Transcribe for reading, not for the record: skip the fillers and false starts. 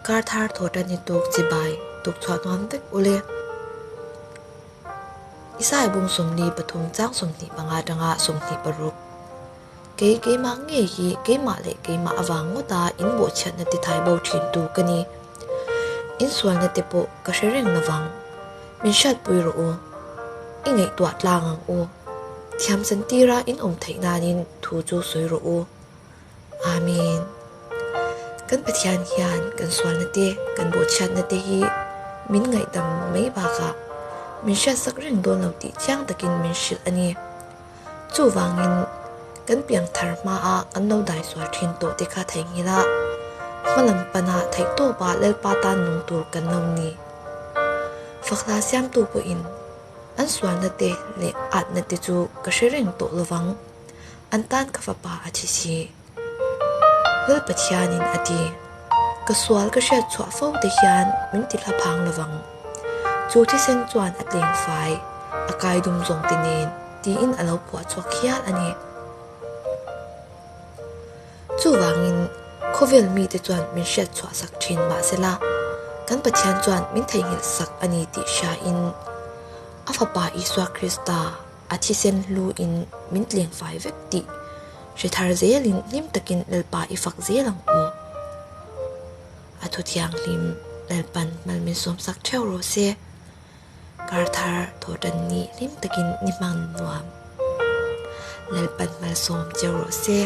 Kar thar thawhtan hi tuk chibai tuk chhuah nuam vek ule. Isai bung 43 chang 25 atanga 26. Kei keimah ngei hi keimah leh keimah avang ngawta in bawhchhiatna ti thai bo thin tu ka ni. In sualna te pawh ka hre reng lovang. Min hriatpui rawh u. I ngaihtuah tlang ang u. Thiam chantira in awm theih nanin thu chu sawi rawh u. Amen. Kan Pathian hian kan sualna te, kan bawhchhiatna te hi min ngaihdam mai bakah min hriatsak reng dawn lo tih chiang takin min hrilh a ni. Chuvangin kan piangthar hmaa kan lo dai sual thin tawh te kha theihnghilh a, hmalam pana theihtawpa Lalpa tan nung tur kan lo ni. Fakhla siamtu pawhin an sualna te leh atna te chu ka hre reng tawh lovang. An tan ka fapa a thi si. Lal Pathianin a ti. Ka sual ka hriat chhuah fo te hian min ti hla phang lovang. Chu thisen chuan a tleng fai, a kai dum zawng te nen tiin a lo phuah chhuak hial a ni. Chuvangin khawvel mite chuan min hriat chhuah sak thin mahsela kan Pathian chuan min theihnghilh sak a ni tih hriain a fapa Isua Krista A thisen hlu in min tleng fai vek tih hre thar zelin hlim takin Lalpa i fak zel ang u. A thu thianghlim Lalpan mal min sawmsak theuh rawh se. Kar thar thawhtan ni hlim takin ni hmang nuam. Lalpan malsawm cheu rawh se.